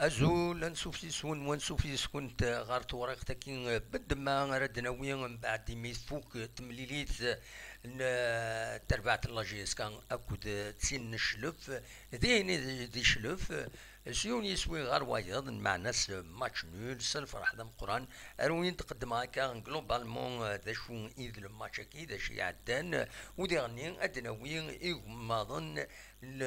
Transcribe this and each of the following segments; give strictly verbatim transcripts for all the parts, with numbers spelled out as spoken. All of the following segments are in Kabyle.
Azul, ansuf yes-wen, wansuf yes-kent ɣer tewriqt-agi n ddemma ara d-nawi mbeɛd imi tfuk temlilit n terbaɛt n la J S K akked tin n Cclef. Dihin di Cclef, s yiwen yiswi ɣer wayeḍ, lmeɛna s match nul, s lferḥ d ameqqran. Ar win d-qeddmeɣ akka globalement d acu i d lmatch-agi, d acu iɛeddan, u diɣenni ad d-nawi igemmaḍen n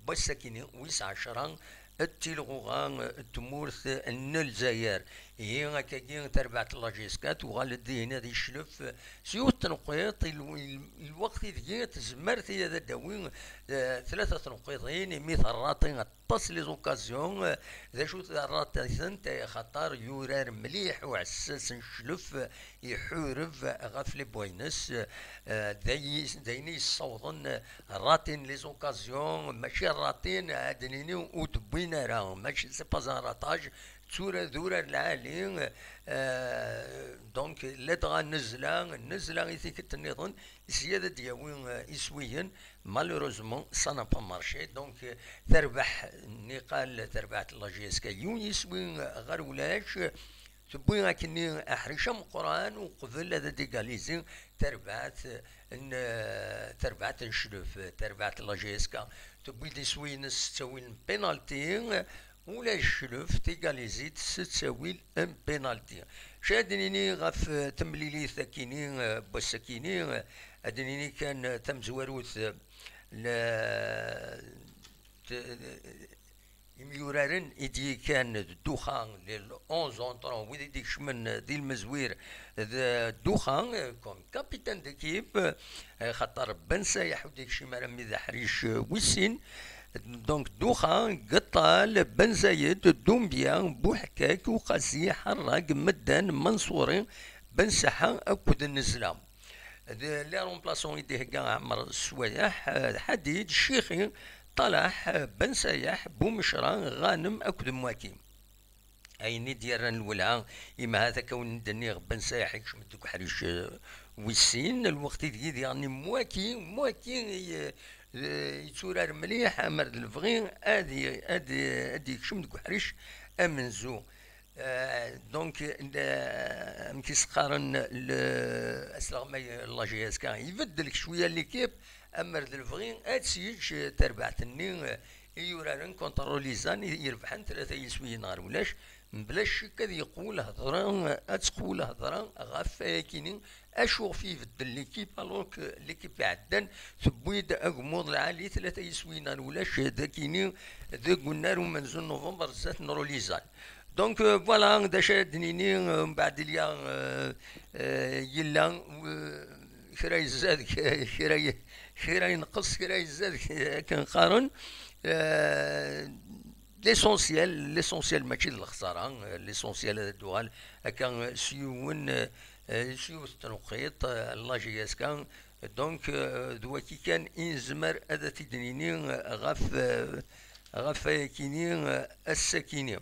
wass-akini wis ɛecra n tilɣuɣa n tmurt n Lezzayer. Ihi akkagi tarbaɛt n la J S K tuɣal-d dihin di Cclef s yiwet n tneqqiṭ i lw-, i l-, i lweqt ideg tezmer tiyad ad d-tawi, eh, tlata tneqqiṭin, imi terraṭi aṭas les occasions, eh, d acu terraṭ-itent, eh, xaṭer yurar mliḥ uɛessas n Cclef, iḥureb ɣef les buts-ines, eh, d ayi-, d ayen i yessawḍen, eh, ratin les occasions, mačči ratin, ad d-nini ur d-wwin ara, mačči c'est pas un ratage, d tura d urar lɛali, eh, donc ladɣa nezla, nezla i tikkelt nniḍen, sya ad d-yawi, eh, iswiyen, malheureusement ça n'a pas marché, donc, eh, terbeḥ, niqal terbaɛt n la J S K yiwen yiswi, eh, ɣer ulac, tewwi akkenni aḥric ameqqran uqbel ad d-égaliser tarbaɛt n, tarbaɛt n Cclef, tarbaɛt n la J S K. Tewwi-d iswi-ines s ttawil n penalty, ula d Cclef tégaliser-d s ttawil n penalty. Acu ad d-nini ɣef temlilit akini, n wass-akini? Ad d-nini kan tamezwarut, la, t-, imyuraren i d-yekkan d dduxa, les onze entrants, wid i d-ikecmen di lmezwir d dduxa, comme capitaine d'équipe, xaṭer Ben Sayeḥ ur d-ikcim ara mi d aḥric wis sin. Donc dduxa, Geṭṭal, Ben Zayed, Dumbia, Buḥkak, Uqasi, Ḥerrag, Meddan, Manṣuri, Ben Saḥa akked Nezla. D les remplaçants i d-ihegga Ɛmer Swayeḥ, Ḥadid, Cixi, Ṭalaḥ, Ben Sayeḥ, Bumecra, Ɣanem akked Mwaki. Ayen i d-yerran lwelha, imi ahat akka wen-d-nniɣ Ben Sayeḥ ikcem deg uḥric, eh, wis sin, lweqt i deg i diɣen Mwaki, Mwaki, eh, eh, yetturar mliḥ, amer d lebɣi ad y-, ad, ad yekcem deg uḥric amenzu. Eh, donc, le, amek i s-qqaren, le, asleɣmay n la J S K, ibeddel cwiya l'équipe, amer d lebɣi ad tt-yeǧǧ, eh, tarbaɛt-nni, eh, i yuraren contre Luzan, i irebḥen tlata yiswiyen ɣer ulac, mebla ccek ad yeqwu lhedra, ad teqwu lhedra ɣef wayakini, acu ɣef ibeddel l'équipe, alors que l'équipe iɛeddan tewwi-d agemmuḍ lɛali tlata yiswiyen ɣer ulac, d akini deg unnar umenzu n November zdat n Luzan. Donc, euh, voilà, d acu ara d-nini, euh, mbeɛd ilya, euh, euh, yella, euh, kra yezza deg, kra ye-, kra yenqes, kra yezza deg, akken qqaren. Euh, l'essentiel, l'essentiel mačči d lexsara, euh, l'essentiel ad d-uɣal akka, euh, s yiwen, euh, euh, s yiwet n tneqqiṭ, euh, la J S K. Donc, euh, d waki kan i nezmer ad t-id-nini, euh, ɣef, euh, ɣef wayakini, euh, ass-akini.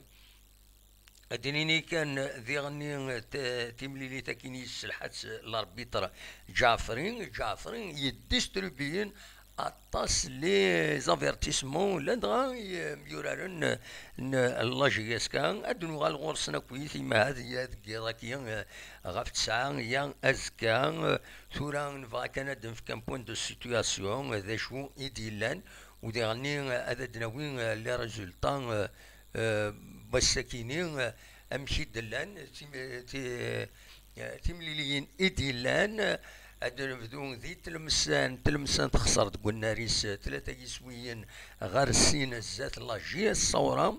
Ad d-nini kan diɣenni, t-, timlilit akin yesselḥa-tt l'arbitre Ǧaɛfri. Ǧaɛfri yeddistribuyen aṭas les avertissements, ladɣa i, eh, yuraren n la J S K. Ad d-nuɣal ɣur-sen akkit, imi ahat deg yiḍ-agi, eh, ɣef tesɛa ya azekka, eh, tura nebɣa kan ad d-nefk un point de situation, eh, d acu i d-yellan, u diɣenni, eh, ad d-nawi, eh, les résultats, eh, eh, wass-akini, eh, amek i d-llan, tim-, ti-, eh, timliliyin i d-yellan, eh, ad nebdu di Tlemsan. Tlemsan texser deg unnar-is, eh, tlata yiswiyen ɣer sin zdat la J S Ṣawra.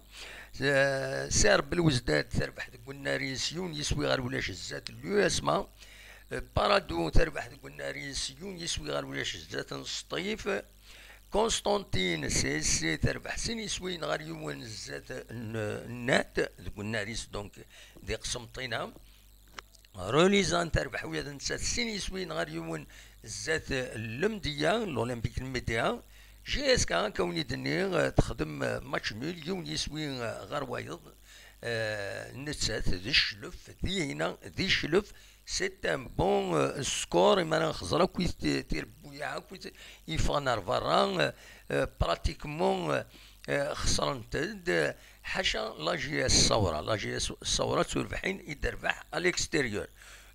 Eh, Serbel Wezdad terbeḥ deg unnar-is yiwen yiswi ɣer ulac zdat l'U S M A. Eh, Parado terbeḥ deg unnar-is yiwen yiswi ɣer ulac zdat n Sṭif. Constantine C S C terbeḥ sin iswiyen ɣer yiwen zdat n, n Nat deg unnar-is, donc, di Qsenṭina. Relizan terbeḥ ula d nettat sin iswiyen ɣer yiwen zdat n Lemdeyya, l'Olympique Lemdeyya. J S K, akka wen-id-nniɣ, texdem match nul, yiwen yiswi ɣer wayeḍ, eh, nettat d Cclef, dihina di Cclef, c'est un bon, euh, score, imi ara nxeẓer akk tirebbuyaɛ akk yeffɣen ar berra, euh, euh, pratiquement, euh, euh, xesrent-d. Ḥaca la J S Ṣawra, la J S Ṣawra d turbaḥin i d-terbeḥ à l'extérieur.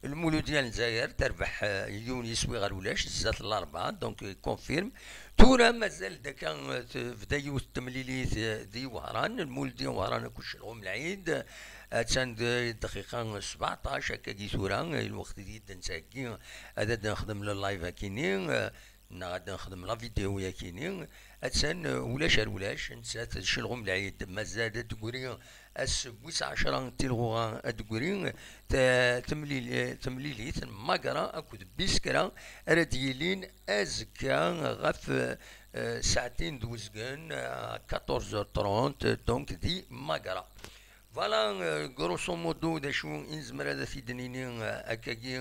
Lmuludya n Lezzayer terbeḥ, eh, yiwen yiswi ɣer ulac, zdat n Larebɛa, donc, eh, confirme. Tura mazal d akka, eh, tebda yiwet n temlilit, eh, di Wehran, Lmuludya n Wehran akked Celɣum Lɛid, eh, attan d dqiqa sebɛeṭṭac, akkagi tura, eh, lweqt i d-nettheggi ad d-nexdem le live akini, eh, neɣ ad nexdem la vidéo yakini, attan, eh, ulac ar ulac, nettat d Celɣum Lɛid, mazal ad d-tegri ass wis ɛecra n tilɣuɣa, ad d-tegri te-, temlili-, temlilit n Magra akked Biskra ara d-yilin azekka ɣef, eh, saɛtin d uzgen, eh, quatorze heures trente, donc di Magra. Voilà, euh, grosso modo, d acu i nezmer ad t-id-nini, euh, akkagi,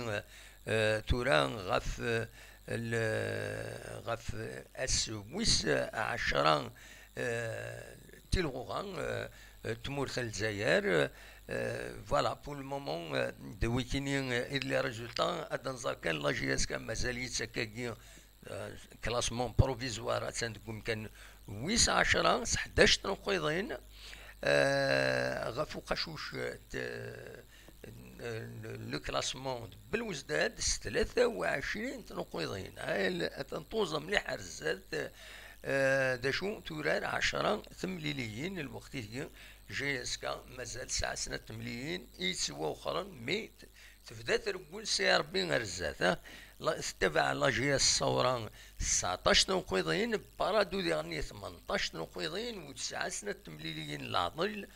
euh, tura ɣef, euh, le-, ɣef, euh, ass wis ɛecra, euh, tilɣuɣa, euh, euh, tmurt n Lezzayer. Euh, voilà, pour le moment, euh, d wikini, euh, i d les résultats, ad nẓer kan la J S K mazal-itt akkagi, euh, classement provisoire, attan deg umkan wis ɛecra, s ḥdac tneqqiḍin, euh, ɣef uqacuc, euh, de, euh, le, le classement de Belwezdad, s tlata u ɛecrin tneqqiḍin. Ay, atan tuẓa mliḥ ar zdat, euh, d acu, turar ɛecra temliliyin, lweqt i tgi J S K mazal tesɛa snat temliliyin i yettwawexren, mais tebda trewwel s Ṛebbi ar zdat, ah. La, tettabaɛ la J S Ṣawra s tseɛṭac tneqqiḍin, Parado diɣen i tmenṭac tneqqiḍin, u tesɛa snat temliliyin n leɛḍil,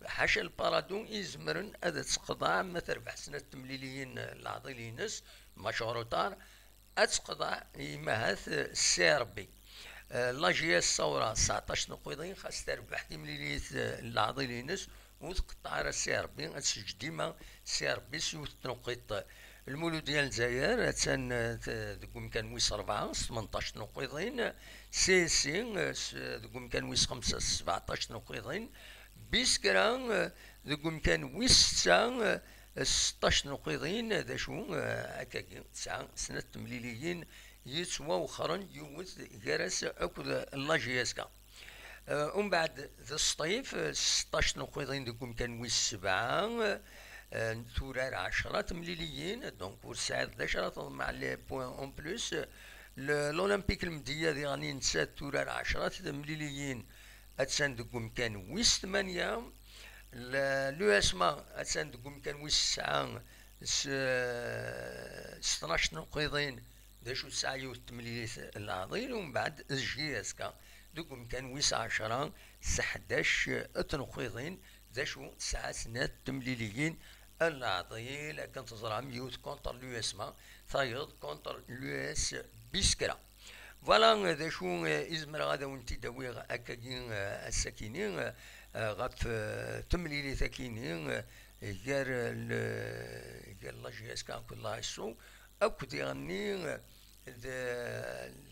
ḥaca Lparado i izemren ad tt-teqḍeɛ ma terbeḥ snat temliliyin n leɛḍil-ines, match en retard, ad teqḍeɛ imahat s Ṛebbi. Eh, la J S Ṣawra, tseɛṭac tneqqiḍin, xas terbeḥ timlilit, eh, n leɛḍil-ines, ur tqeṭṭeɛ ara s Ṛebbi, ad tseǧǧ dima s Ṛebbi s yiwet n tneqqiḍt. Lmuludya n Lezzayer, attan, eh, t-, deg umkan wis ṛebɛa, s tmenṭac tneqqiḍin, C S C, eh, s-, deg umkan wis xemsa, s sebɛeṭac tneqqiḍin, Biskra, eh, deg umkan wis setta, eh, s seṭṭac tneqqiḍin, d acu, eh, akkagi, tesɛa snat temliliyin yettwawexren, yiwet gar-as akked la J S K. Eh, umbeɛd d Sṭif, eh, s seṭṭac tneqqiḍin deg umkan wis sebɛa, eh, turar ɛecra temliliyin, donc ur tesɛiḍ d acu ara teḍmeɛ les points en plus. Le, l'Olympique Lmedya diɣen netta turar ɛecra temliliyin, attan deg umkan wis tmanya. Le, l'U S M A attan deg umkan wis tesɛa s, s tnac tneqqiḍin, d acu tesɛa yiwet temlilit n leɛḍil, umbeɛd d J S K deg umkan wis ɛecra s ḥdac tneqqiḍin, d acu tesɛa snat temliliyin n leɛḍil, akken teẓram, yiwet contre l'U S M A, tayeḍ contre l'U S Biskra. Voilà, d acu, eh, i zemreɣ ad awen-t-id-awiɣ akkagi, eh, ass-akini, eh, ɣef, eh, temlilit akini, eh, gar, eh, le-, gar la J S K akked la S O, akked iɣenni, eh, d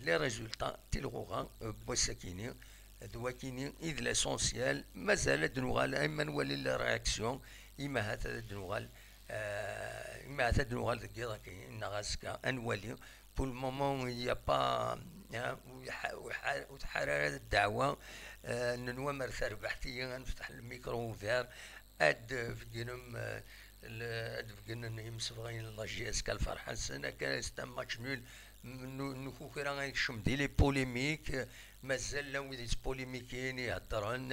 les résultats, tilɣuɣa, eh, n wass-akini, d wakini i d l'essentiel. Mazal ad d-nuɣal, ay ma nwali les réactions, imahat ad d-nuɣal, eh, imahat ad d-nuɣal deg yiḍ-agi, neɣ azekka, ad nwali. Pour le moment, il n'y a pas, hein, ur yeḥ-, ur yeḥ-, ur tḥar ara ddeɛwa, eh, nenwa mer terbeḥ tigi, ad nefteḥ le micro ouvert, ad d-beggnem, eh, le-, ad d-beggnen yimsebɣen n la J S K lferḥ-nsen, akka c'est un match nul, n-, n-, nukukra ad nekcem di les polémiques, mazal llan wid yettpolimikin, iheddren,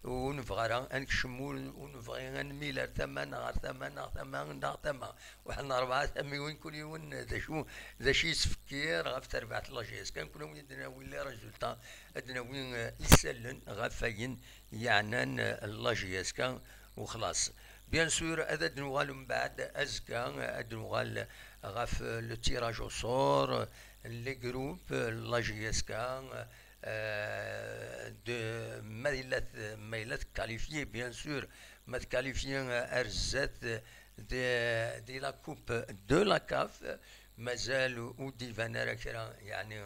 ur nebɣi ara ad nekcem, ur, ur nebɣi ad nmil ar tama neɣ ar tama neɣ tama neɣ tama. Waḥed n rebɛa tamiwin, kul yiwen d acu, d acu yettfekkir ɣef terbaɛt n la J S K. Kul win i d-nawi les résultats, ad d-nawi, eh, isallen ɣef wayen yeɛnan, eh, la J S K u xlaṣ. Bien sûr, ad d-nuɣal mbeɛd azekka, ad d-nuɣal ɣef, eh, le tirage au sort, les groupes, la J S K, eh, de, ma yella t-, ma yella tqualifié, bien sûr, ma tqualifié, eh, ar zdat, eh, de, de la coupe de la CAF, mazal ur d-iban ara kra, yeɛni,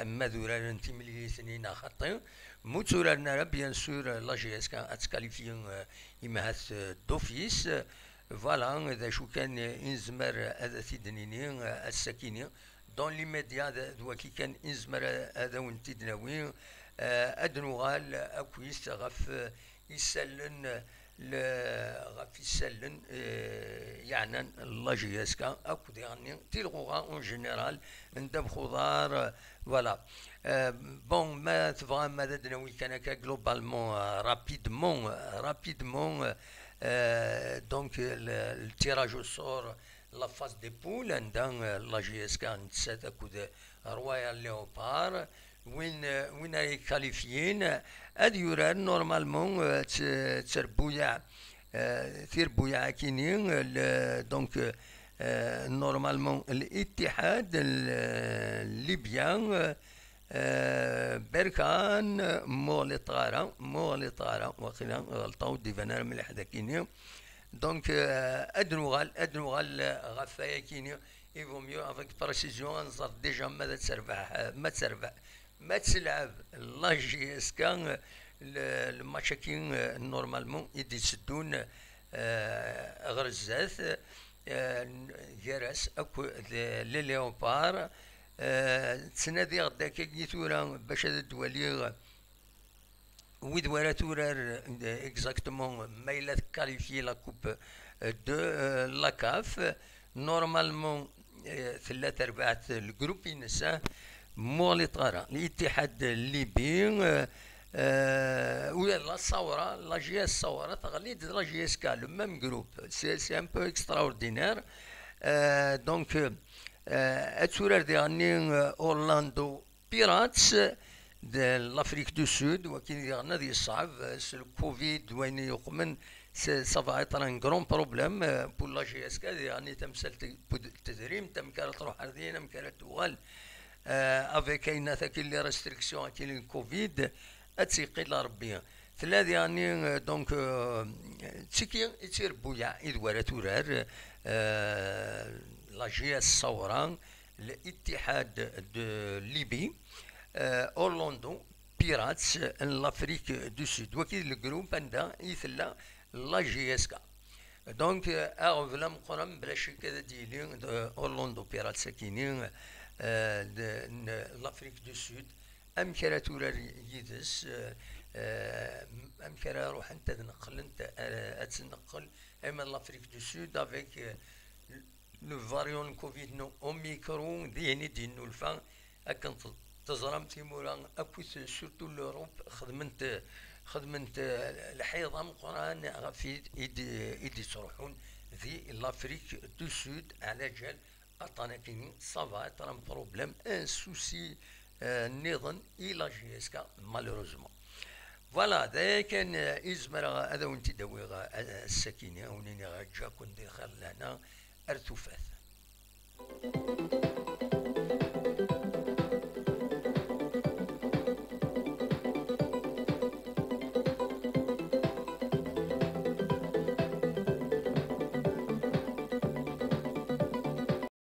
ma ad uraren timlilit-nni neɣ xaṭi. Ma ur tturaren ara, bien sûr, la J S K ad tqualifié, eh, imahat, eh, d'office. Voilà, d acu kan, eh, i nezmer ad t-id-nini, eh, ass-akini. Dans l'immédiat, d, d waki kan i nezmer ad, ad awen-t-id-nawi. Eh, ad nuɣal akkit ɣef, eh, isallen, le, ɣef isallen, eh, yeɛnan la J S K, akked iɣenni tilɣuɣa en général n ddabex uḍar, eh, voilà. Euh, bon, ma tebɣam ad d-nawi kan akka globalement, euh, rapidement, euh, rapidement, euh, donc le, le tirage au sort, la phase des poules, anda, euh, la J S K nettat akked Royal Leopard, win, euh, win ara yekkalifyin, ad yurar normalement, euh, t-, tterbuyaɛ, euh, tirbuyaɛ akini, euh, le, donc, euh, euh, normalement, Al-Ittihad, le, Libya, euh, euh, Berkane, Muɣli Tɣara, Muɣli Tɣara, waqila ɣelṭeɣ, ur d-iban ara mliḥ dakini. Donc, euh, ad nuɣal, ad nuɣal, euh, ɣef wayakini, il vaut mieux avec précision, ad nẓer déjà ma d ad terbeḥ, euh, ma d terbeḥ, ma d telɛeb la J S K, euh, le, le match-agi, euh, normalement, i d-itteddun, euh, ɣer zdat, euh, gar-as akked les Léopards. Euh, ttnadiɣ-d akkagi tura bac ad d-waliɣ wid wara turar, euh, exactement, ma yella tqualifie la coupe, euh, de, euh, la CAF. Normalement, euh, tella terbaɛt le groupe-ines, hein. Muɣli Tɣara, Ittihad Libi, euh, euh, oui, la Sawra, la J S Sawra, teɣli-d la J S K, le même groupe. C'est, c'est un peu extraordinaire. Euh, donc, euh, euh, ad turar diɣenni, euh, Orlando Pirates de l'Afrique du Sud, wakin diɣen ad yeṣɛeb, euh, s le Covid, d wayen yuqmen, c'est, ça va être un grand problème, euh, pour la J S K, diɣenni tamsalt n tedrimt, amek ara truḥ ar din, amek ara tuɣal, euh, avec ayen, akin les restrictions, akin le Covid, ad tt-yeqqil Rebbi. Tella diɣenni, euh, donc, euh, d tiki i d tirbuyaɛ i d wara turar, euh, la J S Sawra, l'Ittihad de Libye, euh, Orlando Pirates n l'Afrique du Sud. Waki d le groupe anda i tella la J S K. Donc, euh, aɣbel ameqqran, bla ccek ad d-yili, euh, Orlando Pirates akini, euh, de, n l'Afrique du Sud. Amek ara turar yid-s, euh, euh, amek ara ruḥent ad neqqlent, euh, ad tneqqel, ama l'Afrique du Sud avec, euh, le variant Covid n Omicron, dihin i d-yennulfa, akken t-, teẓram timura, akkit surtout l'Europe, xedment, xedment, euh, lḥiḍ ameqqran ɣef i, i d-, i d-yettruḥun di l'Afrique du Sud, ɛla ǧal, aṭan akini, ça va être un problème, un souci, euh, nniḍen i la J S K, malheureusement. Voilà, d aya kan, euh, i zemreɣ ad awen-t-id-awiɣ, euh, ass-akini, ad awen-iniɣ ǧǧa-ken di xir lehna, ar tufat.